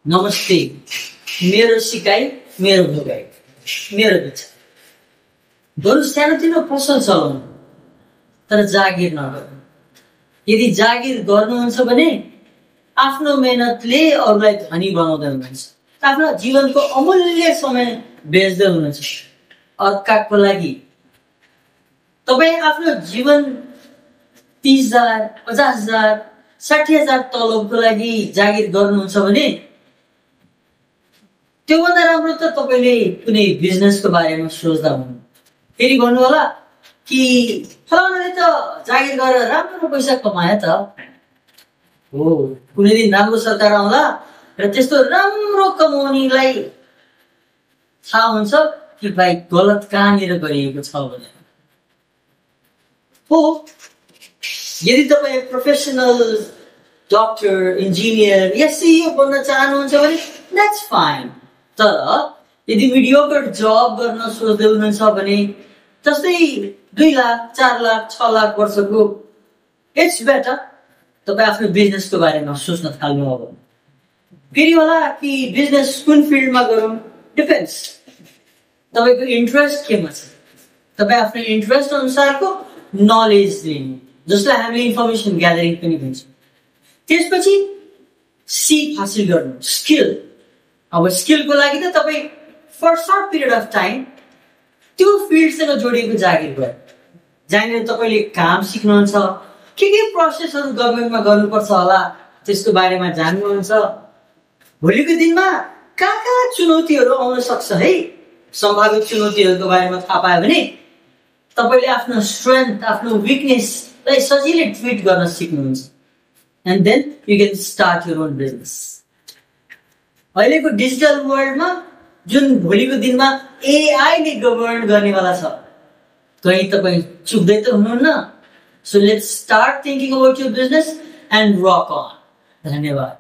नमस्ते, मेरो सिकाइ मेरो भोगाइ मेरो विचार। बरु सानोतिनो पसल चलाउनु, तर जागिर नगर्नु। यदि जागिर गर्नुहुन्छ भने आफ्नो मेहनतले अरूलाई धनी बनाउँदै हुनुहुन्छ, आफ्नो जीवनको अमूल्य समय बेच्दै हुनुहुन्छ। अर्काको लागि तपाईँ आफ्नो जीवन 30,000, 50,000, 60,000 तलबको लागि जागिर गर्नुहुन्छ भने त्योभन्दा राम्रो त तपाईँले कुनै बिजनेसको बारेमा सोच्दा हुनु। फेरि भन्नु होला कि फलानाले त जागिर गरेर राम्रो पैसा कमायो त। हो, कुनै दिन राम्रो सरकार आउँला र त्यस्तो राम्रो कमाउनेलाई थाहा हुन्छ कि भाइ गलत कहाँनिर गरिएको छ भने। हो, यदि तपाईँ प्रोफेसनल डक्टर, इन्जिनियर या सिइओ बन्न चाहनुहुन्छ भने द्याट्स फाइन। तर यदि मिडियोकर जब गर्न सोच्दै हुनुहुन्छ भने जस्तै 2 लाख, 4 लाख, 6 लाख वर्षको, इट्स बेटर तपाईँ आफ्नो बिजनेसको बारेमा सोच्न थाल्नु हो। फेरि होला कि बिजनेस कुन फिल्डमा गरौँ, डिपेन्ड्स तपाईँको इन्ट्रेस्ट केमा छ। तपाईँ आफ्नो इन्ट्रेस्ट अनुसारको नलेज लिनु, जसलाई हामीले इन्फर्मेसन ग्यादरिङ पनि भन्छ। त्यसपछि सिप हासिल गर्नु, स्किल। अब स्किलको लागि त तपाईँ for short period of time त्यो फिल्डसँग जोडिएको जागिर भयो, जहाँनिर तपाईँले काम सिक्नुहुन्छ, के प्रोसेसहरू गभर्मेन्टमा गर्नुपर्छ होला त्यसको बारेमा जान्नुहुन्छ। भोलिको दिनमा कहाँ चुनौतीहरू आउन सक्छ है, सम्भावित चुनौतीहरूको बारेमा थाहा पायो भने तपाईँले आफ्नो स्ट्रेन्थ, आफ्नो विकनेसलाई सजिलै ट्रिट गर्न सिक्नुहुन्छ। And then you can start your own business. अहिलेको डिजिटल वर्ल्डमा जुन भोलिको दिनमा एआईले गभर्न गर्नेवाला छ, कहीँ तपाईँ चुक्दै त हुनुहुन्न। So let's start thinking about your business and rock on. धन्यवाद।